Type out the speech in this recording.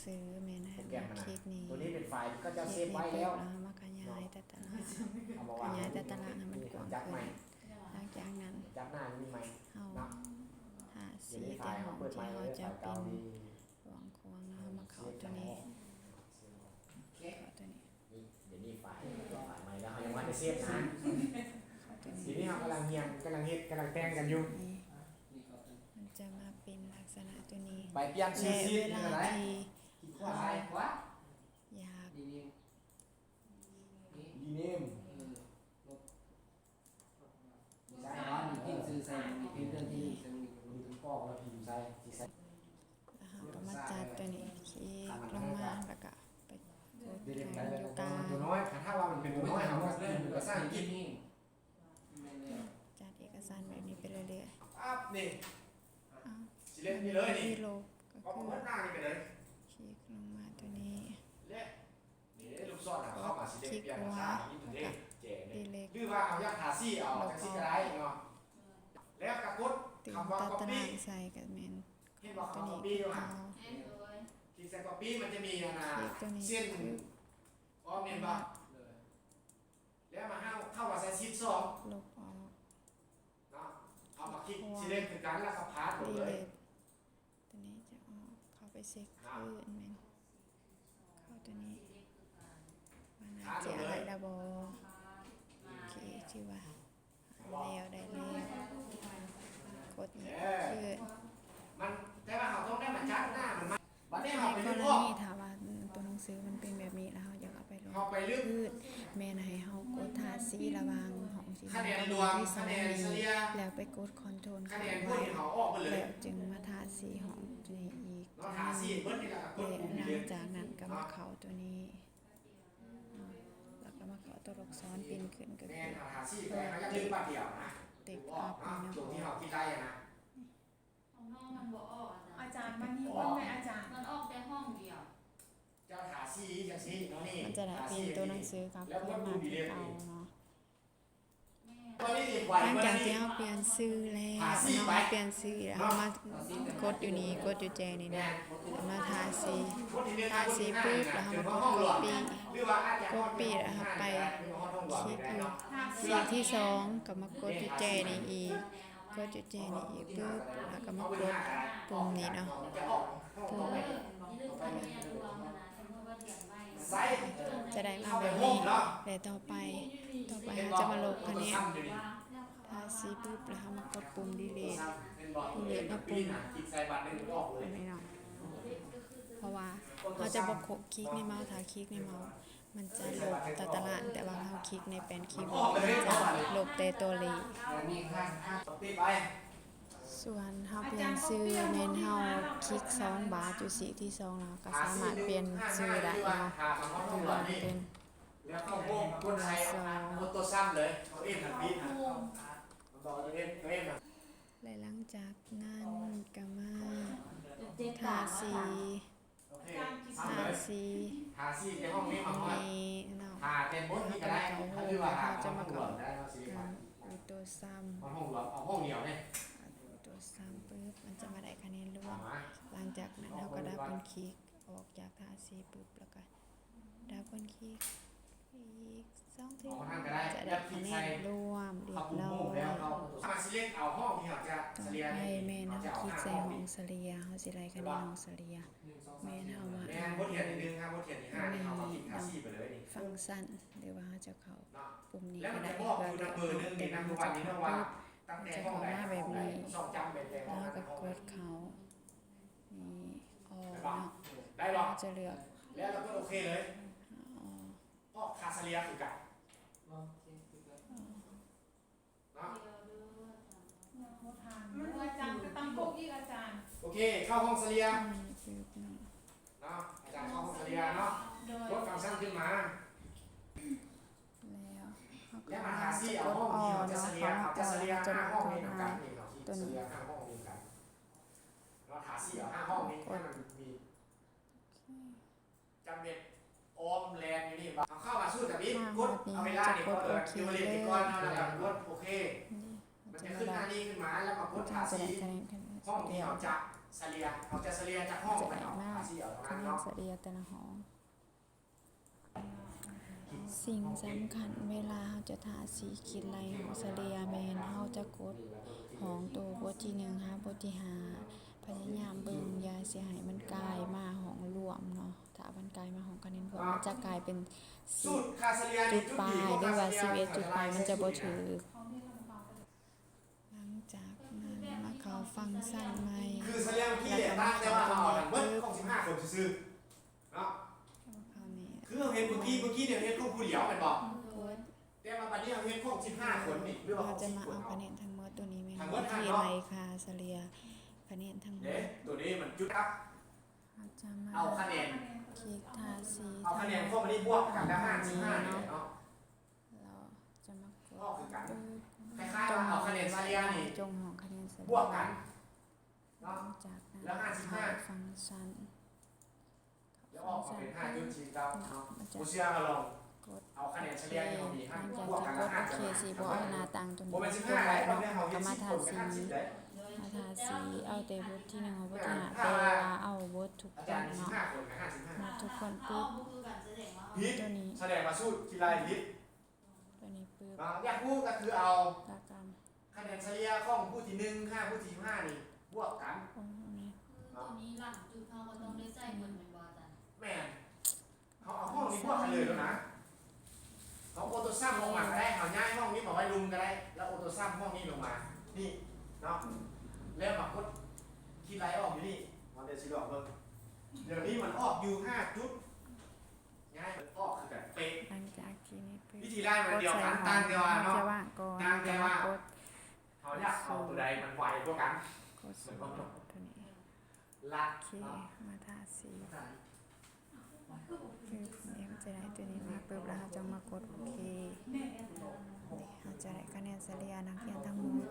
ຊື່ແມ່ນໃຫ້ເຮົາຄລິກນີ້ ໂຕນີ້ເປັນໄຟລ໌ທີ່ເຂົາເຈົ້າເຊຟໄວ້ແລ້ວ ເຮົາມາຂະຫຍາຍແຕ່ຕາລາງ ເອົາມາວາງ ຂະຫຍັບໃຫ້ມັນກວ້າງຂຶ້ນ ຫຼັງຈາກນັ້ນ ຈັບໜ້ານີ້ໃໝ່ ເຮົາ ເນາະ ຫາຊີດແຕ່ຫ້ອງທີ່ເຮົາຈະເປັນ ຂວາງໆ ເນາະ ເຮົາມາເຂົ້າໂຕນີ້ ເຂົ້າໂຕນີ້ ນີ້ ດຽວນີ້ໄຟລ໌ ໄຟລ໌ໃໝ່ແລ້ວ ເຮົາຍັງບໍ່ໄດ້ເຊຟນະ ເຂົ້າໂຕນີ້ ດຽວນີ້ເຮົາກຳລັງຮຽນ ກຳລັງເຮັດ ກຳລັງແຕ່ງກັນຢູ່ ມັນຈະມາເປັນລັກສະນະໂຕນີ້ ໄປປ່ຽນຊື່ຊີດ ແລະ ເວລາທີ່ເຮົາຢາກ ແລ້ວເຮົາກໍມາຈັດໂຕນີ້ ຄລິກລົງມາ ແລ້ວກໍໄປກົດໂຕຢູ່ກາງ ໂຕນ້ອຍ ຖ້າວ່າມັນເປັນໂຕນ້ອຍ ເຮົາກໍພິມເປັນພາສາອັງກິດ ຈັດເອກະສານແບບນີ້ໄປເລື້ອຍໆ ປັບ ນີ້ ເອົາ ຊິເລັກນີ້ເລີຍນີ້ ມັນມີໂລກ ກໍຄື ຄລິກລົງມາໂຕນີ້ ນີ້ລູກສອນເຂົ້າມາຊິເລັກ ປ່ຽນພາສາອັງກິດເດ້ ເຈເດ້ ຫຼືວ່າເຮົາຢາກທາສີເອົາ ຈັ່ງຊີ້ກໍໄດ້ເນາະ ແລ້ວກໍກົດຄຳວ່າ copy ໃສ່ກໍແມ່ນ ເຫັນບໍ່ ຄຳວ່າ copy ຢູ່ຫັ້ນ ຄລິກໃສ່ copy ມັນຈະມີອັນນ່າ ເສັ້ນ ອໍ ແມ່ນບໍ່ ແລ້ວມາເຮົາເຂົ້າມາໃສ່ຊີດສອງ ລົບອອກ ເນາະ ເຮົາມາຄລິກ ຊິເລັກຄືກັນ ແລ້ວກໍພາດລົງເລີຍ ໂຕນີ້ຈະອອກ ເຂົ້າໄປເຊັກຄືນແມ່ນ ເຂົ້າໂຕນີ້ ວ່າໜ້າຈະໄດ້ລະບໍ່ ໂອເຄ ຖືວ່າ ແລ້ວ ໄດ້ແລ້ວ ກົດນີ້ຄື ມັນ ແຕ່ວ່າເຮົາຕ້ອງໄດ້ມາຈັດໜ້າມັນມາ ບັດນີ້ເຮົາໄປລຶບອອກ ໃນກໍລະນີຖ້າວ່າຕົວໜັງສືມັນເປັນແບບນີ້ ແລ້ວເຮົາຢາກເອົາໄປລົງ ເຮົາໄປລຶບ ແມ່ນໃຫ້ເຮົາກົດທາສີລະຫວ່າງຫ້ອງທີ່ ຄະແນນລວມ ຄະແນນສະເລ່ຍ ແລ້ວໄປກົດຄອນໂທນຄ້າງໄວ້ ແລ້ວຈຶ່ງມາທາສີຫ້ອງນີ້ອີກ ເນາະ ທາສີເບິດນີ້ແຫຼະ ແລ້ວຫຼັງຈາກນັ້ນກໍມາເຂົ້າຕົວນີ້ ເນາະ ແລ້ວກໍມາເຂົ້າຕົວລູກສອນປິ່ນຂຶ້ນ ກໍຄືຕົວ Take Up ເນາະ ຕົວທີ່ເຮົາຄິດໄດ້ນະ ຂອງນ້ອງມັນບໍ່ອອກ ອາຈານ ອາຈານ ມັນມີຄົນແມ່ ອາຈານ ມັນອອກແຕ່ຫ້ອງດຽວ ເຈົ້າທາສີຈັ່ງຊີ້ເນາະ ນີ້ ມັນຈະໄດ້ເປັນຕົວໜັງສືກັບເພື່ອນມາຄືເກົ່າເນາະ ຫຼັງຈາກທີ່ເຮົາປ່ຽນຊື່ແລ້ວເນາະ ປ່ຽນຊື່ແລ້ວ ເຮົາມາກົດຢູ່ນີ້ ກົດຢູ່ແຈນີ້ນະ ແລ້ວມາທາສີ ທາສີປຶບ ແລ້ວເຮົາມາກົດ Copy Copy ແລ້ວເຮົາໄປຄລິກຢູ່ສີດທີສອງ ກໍມາກົດຢູ່ແຈນີ້ອີກ ກົດຢູ່ແຈນີ້ອີກປຶບ ແລ້ວກໍມາກົດປຸ່ມນີ້ເນາະ ປຸ່ມ ຈະໄດ້ມາແບບນີ້ ແລະ ຕໍ່ໄປ ຕໍ່ໄປເຮົາຈະມາລົບຄະແນນ ທາສີປຶບ ແລ້ວເຮົາມາກົດປຸ່ມ Delete Delete ເນາະ ປຸ່ມ ເຫັນໄໝເນາະ ເພາະວ່າເຮົາຈະບໍ່ຄລິກໃນເມົາສ໌ ຖ້າຄລິກໃນເມົາສ໌ ມັນຈະລົບຕາຕະລາງ ແຕ່ວ່າເຮົາຄລິກໃນແປ້ນຄີບອດ ມັນຈະລົບແຕ່ຕົວເລກ. ສ່ວນເຮົາປ່ຽນຊື່ແມ່ນເຮົາຄລິກສອງບາດຢູ່ຊີດທີສອງ ແລ້ວເຮົາກໍສາມາດປ່ຽນຊື່ໄດ້ເນາະ ເປັນ ແລ້ວເຂົ້າໂຮມກົດໃສ່ ກົດຕົວຊ້ຳເລີຍ ເອົາເອັມຫັ້ນປິດ ເອົາເອັມ ເອົາເອັມ ແລະ ຫຼັງຈາກນັ້ນກໍມາທາສີ ໂອເຄ ທາສີ ທາສີແຕ່ຫ້ອງນີ້ ຫ້ອງນີ້ເນາະ ທາແຕ່ບົນນີ້ກໍໄດ້ ຫຼືວ່າທາເຂົ້າໂຮມກໍໄດ້ເນາະ ຊິໄດ້ Windows ຊ້ຳ ຫ້ອງລວມ ເອົາຫ້ອງດຽວເດ້ Windows ຊ້ຳປຶບ ມັນຈະມາໄດ້ຄະແນນລວມ ຫຼັງຈາກນັ້ນເຮົາກໍດັບເບິນຄລິກອອກຈາກທາສີປຶບ ແລ້ວກໍດັບເບິນຄລິກ ອີກສອງເທື່ອ ຈະໄດ້ຄະແນນລວມຮຽບຮ້ອຍ. ຕໍ່ໄປແມ່ນເຮົາຄລິກໃສ່ຫ້ອງສະເລ່ຍ ເຮົາຊິໄລ່ຄະແນນຫ້ອງສະເລ່ຍ ແມ່ນເຮົາມາ ແມ່ນບົດຮຽນທີໜຶ່ງ ບົດຮຽນທີຫ້າ ນີ້ເຮົາກໍຄລິກທາສີໄປເລີຍນີ້ ຟັງຊັນ ຫຼືວ່າເຮົາຈະເຂົ້າປຸ່ມນີ້ກໍໄດ້ ເພື່ອເລືອກເອົາ ແຕ່ວ່າເຮົາຈະເຂົ້າປຶບ ມັນຈະເຂົ້າມາແບບນີ້ ແລ້ວເຮົາກໍກົດເຂົ້ານີ້ອອກເນາະ ເຮົາຈະເລືອກ ແລ້ວເຮົາກໍກົດໂອເຄເລີຍ ອອກ ອອກທາສະເລ່ຍຄືກັນ ໂອເຄ ຄືກັນ ເນາະ ຍັງບໍ່ທັນ ອາຈານກໍຕັ້ງກົດອີກ ອາຈານ ໂອເຄ ເຂົ້າຫ້ອງສະເລ່ຍ ອືມ ປຶບເນາະ ເນາະ ອາຈານເຂົ້າຫ້ອງສະເລ່ຍເນາະ ໂດຍ ກົດຟັງຊັນຂຶ້ນມາ ແລ້ວເຮົາກໍມາ ເຮົາຈະກົດອອກເນາະ ເຮົາຈະມາກົດໂຕນີ້ ໂຕນີ້ ເນາະ ທາສະເລ່ຍຫ້າຫ້ອງນີ້ ໂອເຄ ໃຫ້ມັນມີ ຈຳເປັນອ້ອມແລ່ນຢູ່ນີ້ ເຮົາເຂົ້າມາສູ່ທຳອິດ ກົດເອົາເວລານີ້ ກົດ ເອີ ຢູ່ເລກນີ້ກ່ອນ ແລ້ວກໍກົດໂອເຄ ມັນຈະຂຶ້ນໜ້ານີ້ຂຶ້ນມາ ແລ້ວກໍກົດທາສີຫ້ອງທີ່ເຮົາຈະ ສະເລ່ຍ ເຮົາຈະສະເລ່ຍຈາກຫ້ອງ ຈະໄດ້ມາຄະແນນສະເລ່ຍແຕ່ລະຫ້ອງ. ສິ່ງສຳຄັນເວລາເຮົາຈະທາສີຂີດໄລ່ຫ້ອງສະເລ່ຍ ແມ່ນເຮົາຈະກົດຫ້ອງໂຕບົດທີໜຶ່ງຫາບົດທີຫ້າ ພະຍາຍາມເບິ່ງຢ່າຊິໃຫ້ມັນກາຍມາຫ້ອງລວມເນາະ. ຖ້າມັນກາຍມາຫ້ອງຄະແນນເພີ່ມ ມັນຈະກາຍເປັນສິບຈຸດປາຍ ຫຼືວ່າສິບເອັດຈຸດປາຍ ມັນຈະບໍ່ຖືກ. ຫຼັງຈາກນັ້ນມາເຂົ້າຟັງຊັນໃໝ່ ຄືສະເລ່ຍທີ່ແຫຼະ ຕ່າງແຕ່ວ່າເຮົາເອົາທັງໝົດຂອງສິບຫ້າຄົນຊື່ໆເນາະ. ຄືເຮົາເຮັດມື້ກີ້ ມື້ກີ້ນີ້ເຮົາເຮັດຂອງຜູ້ດຽວແມ່ນບໍ່? ແຕ່ວ່າບັດນີ້ເຮົາເຮັດຂອງສິບຫ້າຄົນນີ້ ຫຼືວ່າຂອງສິບຄົນເນາະ. ເຮົາຈະມາເອົາຄະແນນທັງໝົດ ໂຕນີ້ແມ່ນ ເຮົາຈະມາ ຄະແນນທັງໝົດ ເຮົາຈະມາ ເດ້ ໂຕນີ້ມັນຈຸດ ເຮົາຈະມາ ເອົາຄະແນນ ຄລິກທາສີ ເອົາຄະແນນຂອງອັນນີ້ບວກກັນກັບຫ້າສິບຫ້ານີ້ເນາະ. ແລ້ວຈະມາກົດ ກໍຄືກັນ ຄລ້າຍໆວ່າເອົາຄະແນນສະເລ່ຍນີ້ ຈົ່ງຫ້ອງຄະແນນສະເລ່ຍ ບວກກັນເນາະ. ຫຼັງຈາກນັ້ນ ແລ້ວຫ້າສິບຫ້າ ເຂົ້າຟັງຊັນ ແລ້ວອອກມາເປັນຫ້າຈຸດສີ່ເກົ້າເນາະ. ບໍ່ເຊື່ອກໍລອງເອົາຄະແນນສະເລ່ຍທີ່ເຮົາມີ ບວກກັນກັບຫ້າສິບຫ້າ ຊິບໍ່ເອົາໜ້າຕັ້ງຕົວນີ້ ບໍ່ແມ່ນສິບຫ້າ ຕົວໄວ້ເນາະ ກໍມາທາສີ ມາທາສີ ເອົາແຕ່ບົດທີໜຶ່ງ ເອົາບົດທີຫ້າ ແຕ່ວ່າເອົາໝົດທຸກຄົນເນາະ ໝົດທຸກຄົນປຶບ ຜິດ ຕົວນີ້ ສະແດງວ່າສູດທີ່ໄລ່ຜິດ ຕົວນີ້ປຶບ ເນາະ. ຢາກຮູ້ກໍຄືເອົາ ລະກຳ ຄະແນນສະເລ່ຍຂອງຜູ້ທີໜຶ່ງຫາຜູ້ທີສິບຫ້ານີ້ບວກກັນ ໂອ້ແມ່ນ ຄືຕົວນີ້ຫຼັງຈຸດເຮົາກໍຕ້ອງໄດ້ໃສ່ໝົດແມ່ນບໍ່ອາຈານ? ແມ່ນ ເຮົາເອົາຫ້ອງນີ້ບວກກັນເລີຍໂລດນະ ເຮົາໂອໂຕຊັມລົງມາກໍໄດ້ ເຮົາຍ້າຍຫ້ອງນີ້ມາໄວ້ລຸ່ມກໍໄດ້ ແລ້ວໂອໂຕຊັມຫ້ອງນີ້ລົງມາ ນີ້ເນາະ ແລ້ວມາກົດຂີດໄລ່ອອກຢູ່ນີ້ ເຮົາໄດ້ຊິລອງເບິ່ງ ດຽວນີ້ມັນອອກຢູ່ຫ້າຈຸດ ຍ້າຍມັນອອກຄືກັນເປະ. ຫຼັງຈາກທີ່ນີ້ປຶບ ວິທີໄລ່ມັນດຽວກັນ ກົດໃສ່ຫ້ອງ ຕ່າງແຕ່ວ່າເນາະ ຈະວ່າງກ່ອນ ຕ່າງແຕ່ວ່າ ຈະມາກົດ ເຮົາຢາກເອົາຕົວໃດມັນໄວກວ່າກັນ ກົດໃສ່ຫ້ອງຕົວນີ້ ລັດ ໂອເຄ ເນາະ ມາທາສີ ປຶບ ນີ້ ເຮົາຈະໄດ້ຕົວນີ້ມາປຶບ ແລ້ວເຮົາຈັ່ງມາກົດໂອເຄ ເຮົາຈະໄດ້ຄະແນນສະເລ່ຍນັກຮຽນທັງໝົດ.